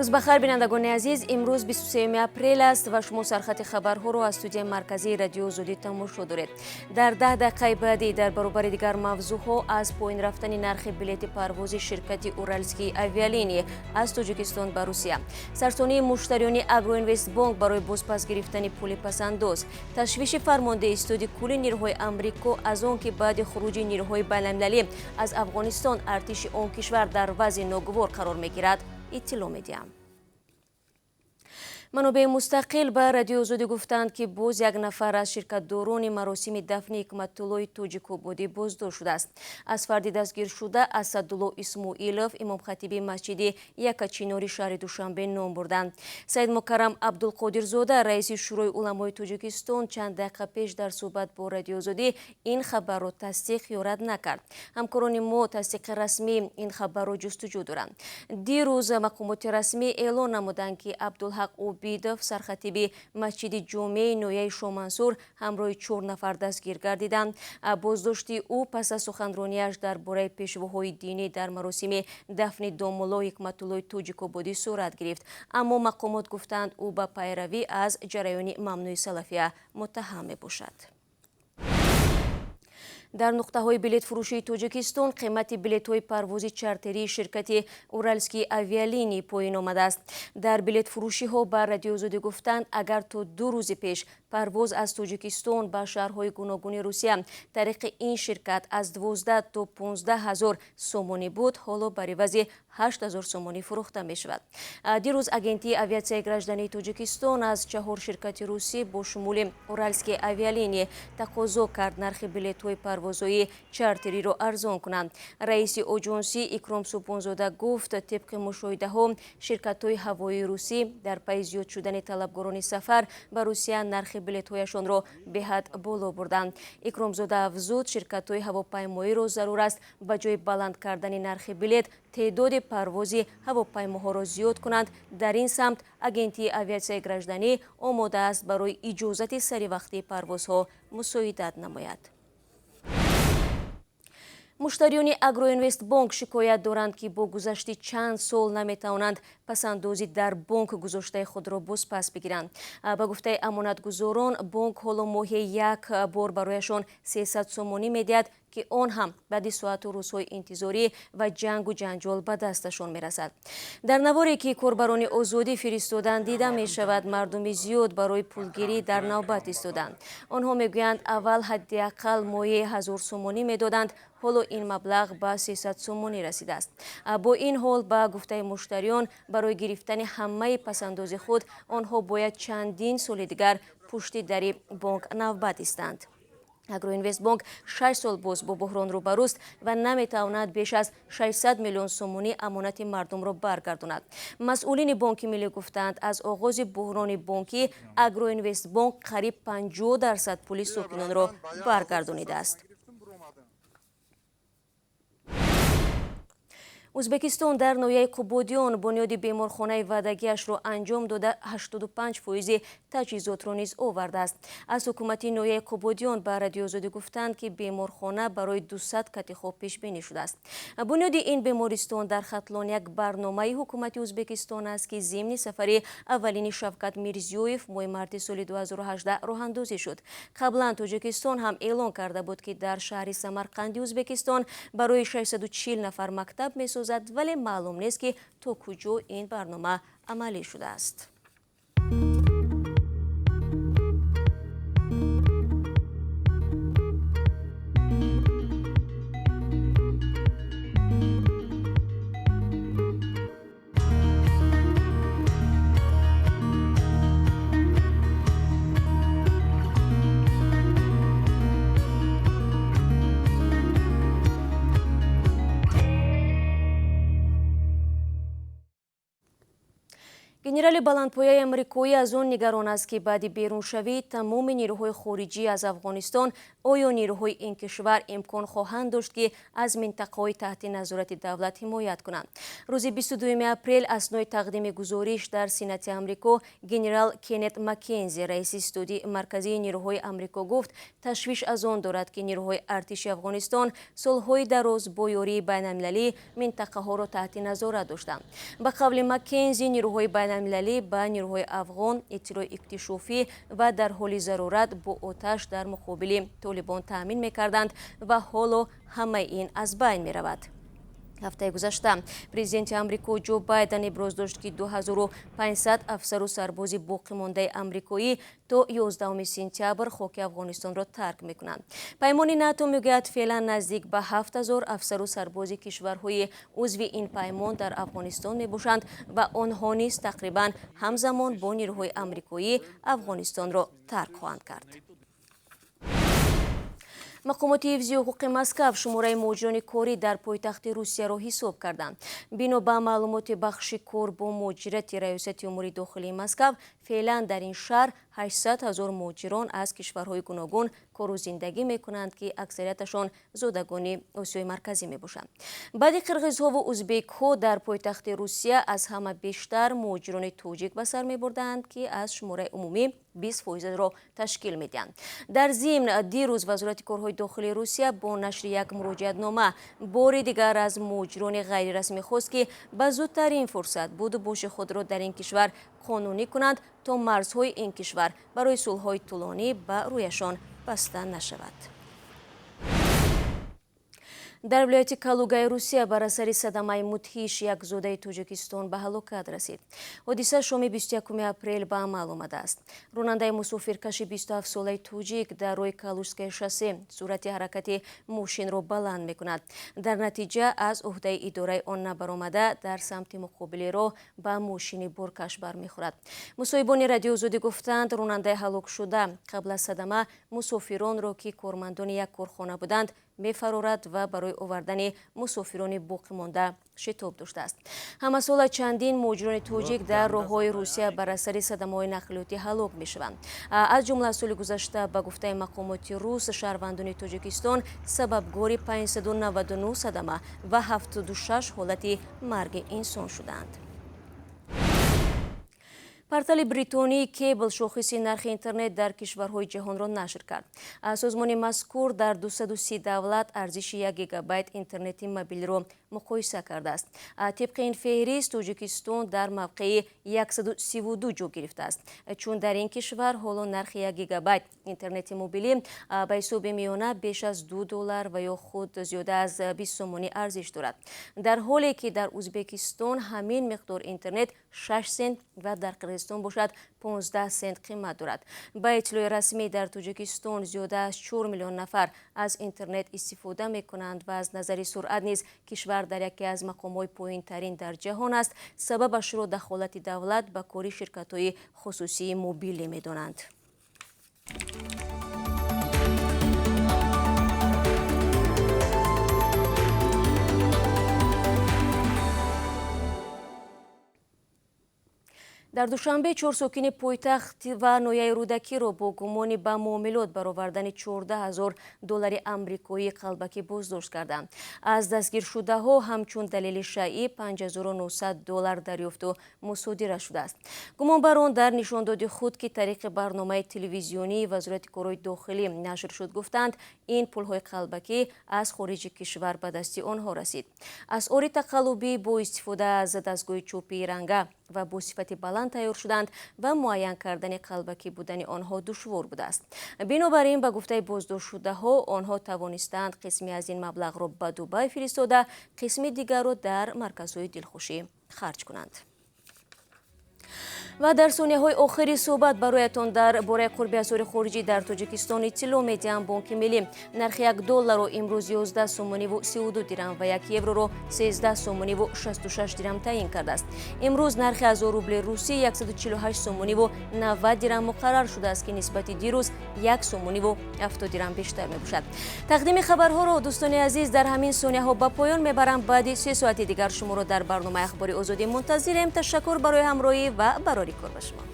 Рӯз бахайр, бинандагони азиз. Имрӯз 23 апрел аст ва шумо сархати хабарҳоро аз студияи марказии Радиои Озодӣ тамошо доред. Дар 10 дақиқаи баъдӣ дар баробари дигар мавзӯъҳо аз поин рафтани нархи билети парвози ширкати Уральские авиалинии аз Тоҷикистон ба Русия, сарсонии муштариёни Агроинвестбонк барои бозпас гирифтани пули пасандоз, ташвиши фармондеҳи истоди кулли нирӯҳои Амрико аз он ки баъди хуруҷи нирӯҳои байналмилалӣ аз Афғонистон артиши он кишвар дар вазъи ногувор қарор мегирад, иттилоъ медиҳам. Манобеи мустақил ба Радиои Озодӣ гуфтанд, ки боз як нафар аз ширкатдорони маросими дафни Ҳикматуллои Тоҷикободӣ боздошт шудааст. Аз фарди дастгиршуда Асадулло Исмоилов, имомхатиби масҷиди Якачинори шаҳри Душанбе ном бурданд. Саидмукаррам Абдулқодирзода, раиси Шӯрои уламои Тоҷикистон, чанд дақиқа пеш дар суҳбат бо Радиои Озодӣ ин хабарро тасдиқ ё рад накард. Ҳамкорони мо тасдиқи расмии ин хабарро ҷустуҷӯ доранд. Дирӯз мақомоти расмӣ эълон намуданд, ки Абдулҳақ Обидов, сархатиби масҷиди ҷомеи ноҳияи Шомансур, ҳамроҳи 4 нафар дастгир гардиданд. Боздошти ӯ пас аз суханронияш дар бораи пешвоҳои динӣ дар маросими дафни домулло Ҳикматуллои Тоҷикободӣ сурат гирифт. Аммо мақомот гуфтанд, ӯ ба пайравӣ аз ҷараёни мамнӯи салафия муттаҳам мебошад. Дар нуқтаҳои билетфурӯшии Тоҷикистон қимати билетҳои парвози чартерии ширкати Уральские авиалинии поин омадааст. Дар билетфурӯшиҳо ба Радиои Озодӣ гуфтанд, агар то 2 рӯзи пеш парвоз аз Тоҷикистон ба шаҳрҳои гуногуни Русия тариқи ин ширкат аз 12 то 15 ҳазор сомонӣ буд, ҳоло бар ивази 8 ҳазор сомонӣ фурӯхта мешавад. Дирӯз агентии авиатсияи граждании Тоҷикистон аз 4 ширкати русӣ бо шумули Уральские авиалинии тақозо кард нархи билетҳои парвозҳои чартериро арзон кунанд. Раиси оҷонсӣ Икром Субҳонзода гуфт, тибқи мушоҳидаҳо ширкатҳои ҳавоии русӣ дар пайи зиёд шудани талабгорони сафар ба Русия нархи билетҳояшонро беҳад боло бурданд. Икромзода афзуд, ширкатҳои ҳавопаймоиро зарур аст ба ҷои баланд кардани нархи билет теъдоди парвози ҳавопаймоҳоро зиёд кунанд. Дар ин самт агентии авиатсияи гражданӣ омода аст барои иҷозати саривақтии парвозҳо мусоидат намояд. Муштариёни Агроинвестбонк шикоят доранд, ки бо гузашти чанд сол наметавонанд пасандози дар бонк гузоштаи худро бозпас бигиранд. Ба гуфтаи амонатгузорон, бонк ҳоло моҳе як бор барояшон 300 сомонӣ медиҳад, ки он ҳам баъди соату рӯзҳои интизорӣ ва ҷангу ҷанҷол ба дасташон мерасад. Дар наворе ки корбарони Озодӣ фиристоданд, дида мешавад мардуми зиёд барои пулгирӣ дар навбат истоданд. Онҳо мегӯянд, аввал ҳадди ақал моҳе 1000 сомонӣ медоданд, ҳоло ин маблағ ба 300 сомонӣ расидааст. Бо ин ҳол, ба гуфтаи муштариён, барои гирифтани ҳамаи пасандози худ онҳо бояд чандин соли дигар пушти дари бонк навбат истанд. Агроинвестбонк 6 сол боз бо буҳрон рӯбарӯст ва наметавонад беш аз 600 миллион сомонӣ амонати мардумро баргардонад. Масъулини Бонки Миллӣ гуфтанд, аз оғози буҳрони бонкӣ Агроинвестбонк қариб 50% пули сокинонро баргардонидааст. Ӯзбекистон дар ноҳияи Қубодиён бунёди беморхонаи ваъдагиашро анҷом дода 85% таҷҳизотро низ овардааст. Аз ҳукумати ноҳияи Қубодиён ба Радиои Озодӣ гуфтанд, ки беморхона барои 200 кати хоб пешбинӣ шудааст. Бунёди ин бемористон дар Хатлон як барномаи ҳукумати Ӯзбекистон аст, ки зимни сафари аввалини Шавкат Мирзиёев моҳи марти соли 2018 роҳандозӣ шуд. Қаблан Тоҷикистон ҳам эълон карда буд, ки дар шаҳри Самарқанди Ӯзбекистон барои 640 нафар мактаб месозад, вале маълум нест, ки то куҷо ин барнома амалӣ шудааст. Генерали баландпояи амрикоӣ аз он нигарон аст, ки баъди беруншавии тамоми нирӯҳои хориҷӣ аз Афғонистон Оё нерӯҳои ин кишвар имкон хоҳанд дошт, ки аз минтақаҳои таҳти назорати давлат ҳимоят кунанд? Рӯзи 22 апрел аснои тақдими гузориш дар Сенати Амрико генерал Кеннет Маккензи, раиси студии марказии нерӯҳои Амрико, гуфт, ташвиш аз он дорад, ки нерӯҳои артиши Афғонистон солҳои дароз бо ёрии байналмилалӣ минтақаҳоро таҳти назорат доштанд. Ба қавли Маккензи, нерӯҳои байналмилалӣ ба нерӯҳои афғон иттилои иктишофӣ ва дар ҳоли зарурат бо оташ дар муқобили Толибон таъмин мекарданд ва ҳоло ҳамаи ин аз байн меравад. Ҳафтаи гузашта президенти Амрико Ҷо Байден иброз дошт, ки 2500 афсару сарбози боқимондаи амрикоӣ то 11 сентябр хоки Афғонистонро тарк мекунанд. Паймони НАТО мегӯяд, феълан наздик ба 7000 афсару сарбози кишварҳои узви ин паймон дар Афғонистон мебошанд ва онҳо низ тақрибан ҳамзамон бо нерӯҳои амрикоӣ Афғонистонро тарк хоҳанд кард. Мақомоти ҳифзи ҳуқуқи Москав шумораи муҳоҷирони корӣ дар пойтахти Русияро ҳисоб карданд. Бино ба маълумоти бахши кор бо муҳоҷирати Раёсати умури дохилии Москав, феълан дар ин шаҳр 800 ҳазор муҳоҷирон аз кишварҳои гуногун кору зиндагӣ мекунанд, ки аксарияташон зодагони Осиёи Марказӣ мебошанд. Баъди қирғизҳову узбекҳо дар пойтахти Русия аз ҳама бештар муҳоҷирони тоҷик ба сар мебурданд, ки аз шумораи умумӣ 20%-ро ташкил медиҳанд. Дар зимн, дирӯз Вазорати корҳои дохилии Русия бо нашри як муроҷиатнома бори дигар аз муҳоҷирони ғайрирасмӣ хост, ки ба зудтарин фурсат буду боши худро дар ин кишвар қонунӣ кунанд, то марзҳои ин кишвар барои сулҳҳои тӯлонӣ ба рӯяшон баста нашавад. Дар вилояти Калугаи Русия бар асари садамаи мудҳиш як зодаи Тоҷикистон ба ҳалокат расид. Ҳодиса шоми 21 апрел ба амал омадааст. Ронандаи мусофиркаши 27-солаи тоҷик дар роҳи Калужское шоссе суръати ҳаракати мошинро баланд мекунад. Дар натиҷа аз уҳдаи идораи он набаромада дар самти муқобили роҳ ба мошини боркаш бармехӯрад. Мусоҳибони Радиои Озодӣ гуфтанд, ронандаи ҳалокшуда қабл аз садама мусофиронро, ки кормандони як корхона буданд, мефарорад ва барои овардани мусофирони боқимонда шитоб доштааст. Ҳамасола чандин муҳоҷирони тоҷик дар роҳҳои Русия бар асари садамаҳои нақлиётӣ ҳалок мешаванд. Аз ҷумла соли гузашта, ба гуфтаи мақомоти рус, шаҳрвандони Тоҷикистон сабабгори 599 садама ва 76 ҳолати марги инсон шуданд. Портали бритонии Кейбл шохиси нархи интернет дар кишварҳои ҷаҳонро нашр кард. Созмони мазкур дар 230 давлат арзиши 1 гигабайт интернети мобилиро муқоиса кардааст. Тибқи ин феҳрист, Тоҷикистон дар мавқеи 132 ҷо гирифтааст, чун дар ин кишвар ҳоло нархи 1 гигабайт интернети мобилӣ ба ҳисоби миёна беш аз 2 доллар ва ё худ зиёда аз 20 сомонӣ арзиш дорад, дар ҳоле ки дар Узбекистон ҳамин миқдор интернет 6 сент ва дар Қирғизистон бошад 15 сент қимат дорад. Ба иттилои расмӣ, дар Тоҷикистон зиёда аз 4 миллион нафар аз интернет истифода мекунанд ва аз назари суръат низ кишвар дар яке аз мақомҳои поинтарин дар ҷаҳон аст. Сабабашро дахолати давлат ба кори ширкатҳои хусусии мобилӣ медонанд. Дар Душанбе 4 сокини пойтахт ва ноҳияи Рӯдакиро бо гумони ба муомилот баровардани 14 000 доллари амрикоӣ қалбакӣ боздошт карданд. Аз дастгиршудаҳо ҳамчун далели шайъӣ 5900 доллар дарёфту мусодира шудааст. Гумонбарон дар нишондоди худ, ки тариқи барномаи телевизионии Вазорати корҳои дохилӣ нашр шуд, гуфтанд, ин пулҳои қалбакӣ аз хориҷи кишвар ба дасти онҳо расид. Асъори тақаллубӣ бо истифода аз дастгоҳи чӯпии ранга ва бо сифати баланд тайёр шуданд ва муайян кардани қалбакӣ будани онҳо душвор будааст. Бинобар ин, ба гуфтаи боздоштшудаҳо, онҳо тавонистанд қисме аз ин маблағро ба Дубай фиристода, қисми дигарро дар марказҳои дилхушӣ харҷ кунанд. Ва дар сонияҳои охири суҳбат бароятон дар бораи қурби асъори хориҷӣ дар Тоҷикистон иттилоъ медиҳам. Бонки Миллӣ нархи 1 долларро имрӯз 11 сомониву 32 дирам ва 1 евроро 13 сомониву 66 дирам таъин кардааст. Имрӯз нархи 1000 рубли русӣ 148 сомониву 90 дирам муқаррар шудааст, ки нисбати дирӯз 1 сомониву 70 дирам бештар мебошад. Тақдими хабарҳоро, дӯстони азиз, дар ҳамин сонияҳо ба поён мебарам. Баъди 3 соати дигар шуморо дар барномаи Ахбори Озодӣ мунтазирем. Ташаккур барои ҳамроҳӣ ва барори кор ба шумо.